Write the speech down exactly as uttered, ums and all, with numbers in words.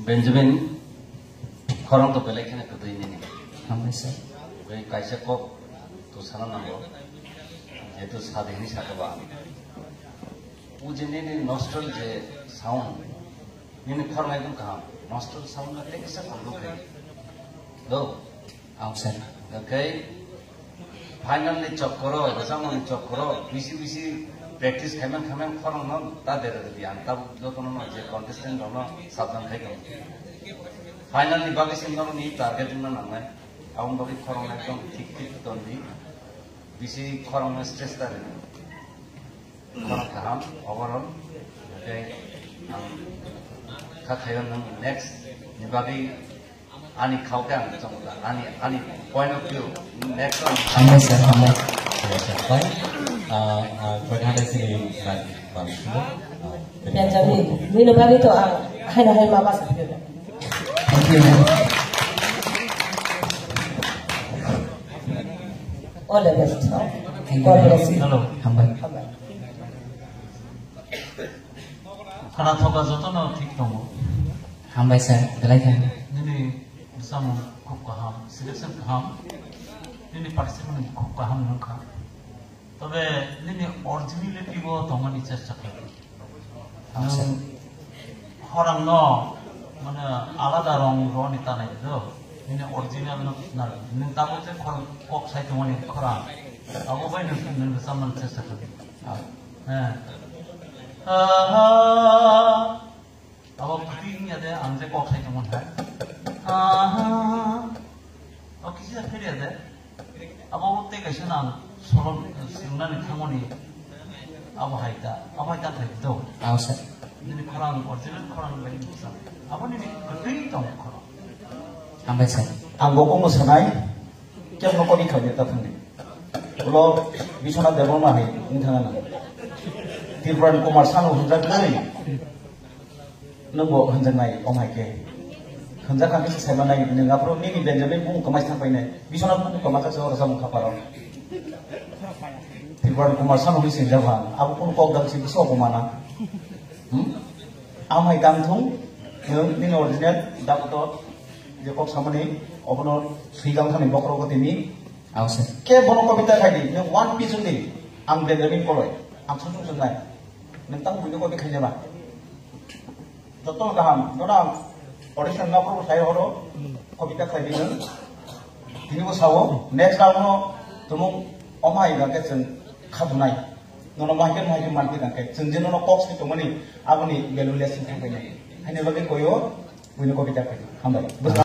Benjamin, khorang to belai kheno kwtwi nini. Hambai sir. Bai kaisa kok to sana nango. Jehetu sadi hinwi sakha ba. O je nini nostril je sound, nini khorang ekdom kaham. Nostril sound na tei kisa kok lukhe. Do. Ang sir. Okay. Final ni chokoro, bwsangmani chokoro, bisi bisi practice khaiman khaiman khorang no ta dera deri ang tabuk jotono no je contestant rok no sabdan khai kamo. Final ni bagwi se norok ni target wngna nangnai. Aboni bagwi khorang no ekdom thik thik ton di. Bisi khorang no stress ta ri. Khorang kaham, overall. Okay. Ang kha khayo nang next ni bagwi Ani khao khe ang chong da, ani, ani point of view, next one. Hambai sir, hambai. Yes, sir. Fine. Uh, uh, koi hada sini lagi bagus tu. Benjamin, nini bagwi to ang haino hai ma basa. Thank you. All the best. Thank you. God bless you. Hello. Hambai. Hambai. Khana thoka jotono thik tongo. Hambai sir, belai kha. Nini bwsamung khub kaham, selection kaham, nini participant khub kaham wngkha. Tobe nini originality bo tongmani chesta khlai. Hambai sir. Nwng khorang no mane alada rong roni tanai do. Nini original no na, nwng tabuk je khorang kok sai tongmani khorang. Abo bai nwng, nwng bwsamani chesta khlai. Ah. Eh. Aha. Abo kwtwi wngya de, ang je kok sai tongmani hai. Aha. O kisa phirya de. Abo tei kaisa nang solom singnani thangmani. Abo hai ta, abo hai ta khai do. Ang sir. Nini khorang, original khorang bai bwsa. Abo nini kwtwi tong khorang. Hambai sir. Ang bo kok no sanai. Kebo no kok ni khawi ta thangdi. Ulo Biswanath Debbarma hai wng thang nang. Tripura ni Kumar Sanu hwnjak nai. Nwng bo hwnjak nai, om hai khe. Hwnjak kha khe se sai manai, nwng aphuru nini Benjamin bung kwmai thang painai. Biswanath bung kwmai kha se oro samung kha paro. Tripura ni Kumar Sanu hwnwi singjak ba. Abo kunu kok dam si bwswk bo mana. Hmm? Am hai tang thung, nwng nini original dakoto je kok samani obono swijang thani bokhorok tini. Ang sir. Khe bono kobita khai di, nwng one piece wng di, ang Benjamin Koloi, ang sung sung sung nai. Nwng tang buino kobita khai jaba. Joto kaham, joto ang audition na purbo sai horo, kobita khai di nwng. Tini bo sao, next round no tumung omai ga khe chwng khadunai. Nono maikhe maikhe manti kangkhe. Chwng je nono kok sai tongmani, aboni value less wng thangkhainai. Haini bagwi koyo, buino kobita khai di. Hambai.